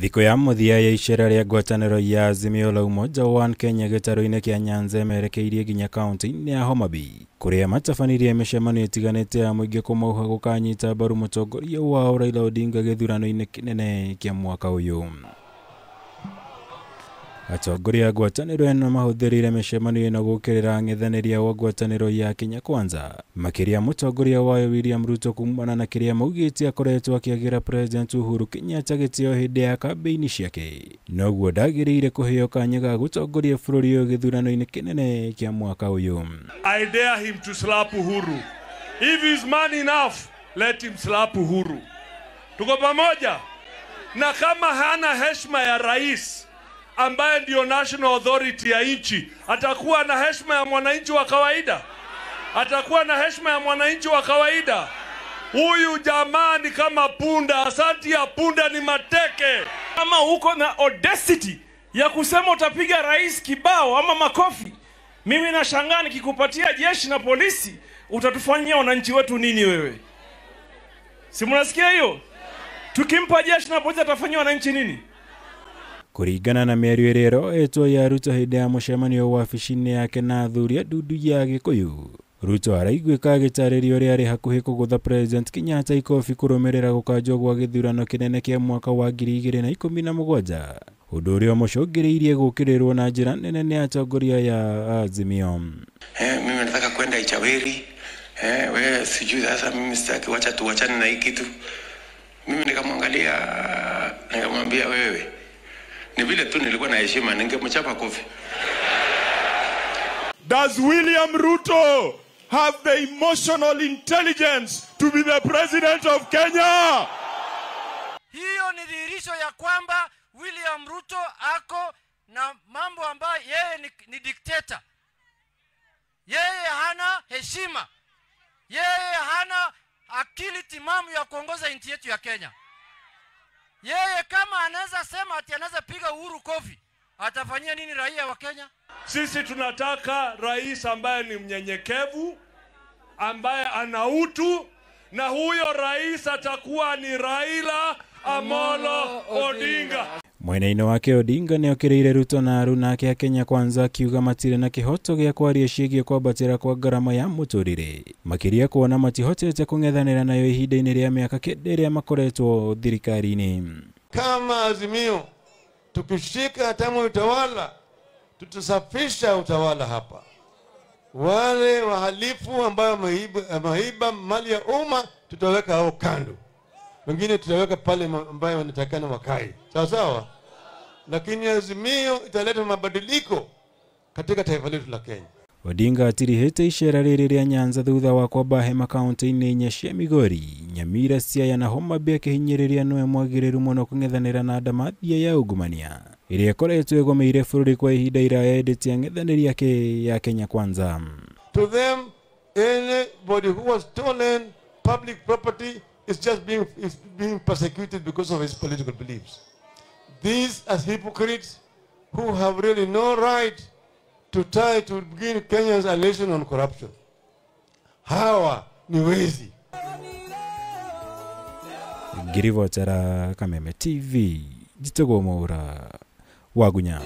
Thikũ ya mũthia ya icera rĩa ngwatanĩro ya Azimio la Umoja One Kenya gĩtarũ-inĩ kĩa Nyanza merekeirie nginya kaunti-inĩ ya Homa Bay kũrĩa matabanirie mĩcemanio ĩtiganĩte ya mũingĩ kũmauha gũkanyita mbaru mũtongoria wao Raila Odinga gĩthurano-inĩ kĩnene kĩa mwaka ũyũ. Atongoria a ngwatanĩro ĩno mahũthĩrire mĩcemanio ĩno gũũkĩrĩra ang'ethanĩri wa ngwatanĩro ya Kenya Kwanza, makĩria mũtongoria wayo William Ruto kumana na kĩrĩa maugĩte akoretwo akĩagĩra President Uhuru Kenyatta gĩtĩo hĩndĩ ya kambĩini ciake, noguo ndagĩrĩire kũheo kanya ga gũtongoria bũrũri ũyũ gĩthurano-inĩ kĩnene kĩa mwaka ũyũ. I dare him to slap Uhuru. If he's man enough, let him slap Uhuru. Tuko pamoja? Na kama hana heshima ya rais ambaye ndio national authority ya nchi, atakuwa na heshima ya mwananchi wa kawaida? Atakuwa na heshima ya mwananchi wa kawaida? Huyu jamaa ni kama punda, asanti ya punda ni mateke. Kama uko na audacity ya kusema utapiga rais kibao ama makofi, mimi nashangaa nikikupatia jeshi na polisi utatufanyia wananchi wetu nini wewe? Si mnasikia hiyo? Tukimpa jeshi na polisi atafanyia wananchi nini? Kũringana na mĩario ĩrĩa ĩroetwo ya Ruto hĩndĩ ya mũcemanio wabici-inĩ yake na athuri a ndundu ya Gĩkũyũ, Ruto araiguĩka agĩtarĩria ũrĩa arĩ hakuhĩ kũgũtha President Kenyatta ikobi kũrũmĩrĩra gũkanjwo gwa gĩthurano kĩnene kĩa mwaka wa 2017, ũndũ ũrĩa ũmũcũngĩrĩirie gũũkĩrĩrwo na njĩra nene nĩ atongoria ya Azimio. Mimi nataka kwenda Ichaweri. Wewe sijui sasa, mimi sitaki, wacha tuachane na hii kitu. Mimi nikamwangalia nikamwambia wewe, ni vile tu nilikuwa na heshima, ningemchapa kofi. Does William Ruto have the emotional intelligence to be the president of Kenya? Hiyo ni dhihirisho ya kwamba William Ruto ako na mambo ambayo yeye ni dictator. Yeye hana heshima. Yeye hana akili timamu ya kuongoza nchi yetu ya Kenya. Yeye kama anaweza sema ati anaweza piga Uhuru kofi, atafanyia nini raia wa Kenya? Sisi tunataka rais ambaye ni mnyenyekevu, ambaye ana utu, na huyo rais atakuwa ni Raila Amolo Odinga. Mwena-inĩ wake Odinga nĩokĩrĩire Ruto na aruna ake a Kenya Kwanza akiuga matirĩ na kĩhoto gĩa kwaria ciĩgiĩ kwambatĩra kwa ngarama ya mũtũrĩre, makĩria kuona matihotete kũng'ethanĩra nayo ihinda-inĩ rĩa mĩaka kenda ĩrĩa makoretwo thirikari-inĩ. Kama Azimio tukishika hatamu utawala, tutasafisha utawala hapa. Wale wahalifu ambao wameiba mali ya umma tutaweka hao kando, wengine tutaweka pale ambayo wanatakana wakae, sawa sawa. Lakini Azimio italeta mabadiliko katika taifa letu la Kenya. Odinga atirihĩte icera rĩrĩ rĩa Nyanza thutha wa kwamba hema kaunti-inĩ inya cia Migori, Nyamira, Siaya na Homa Bay akĩhinyĩrĩria nĩwe mwagĩrĩru mũno kũng'ethanĩra na ndamathia ya ungumania ĩrĩa ĩkoretwo ĩgũmĩire bũrũri kwa ihinda iraya ĩndĩ ti ang'ethanĩri ake ya Kenya Kwanza. To them, anybody who has stolen public property is just being persecuted because of his political beliefs. These are hypocrites who have really no right to try to begin Kenya's a lesson on corruption. Hawa ni wezi. Ngirivotera Kameme TV, Jitego Mwaura, Wagunya.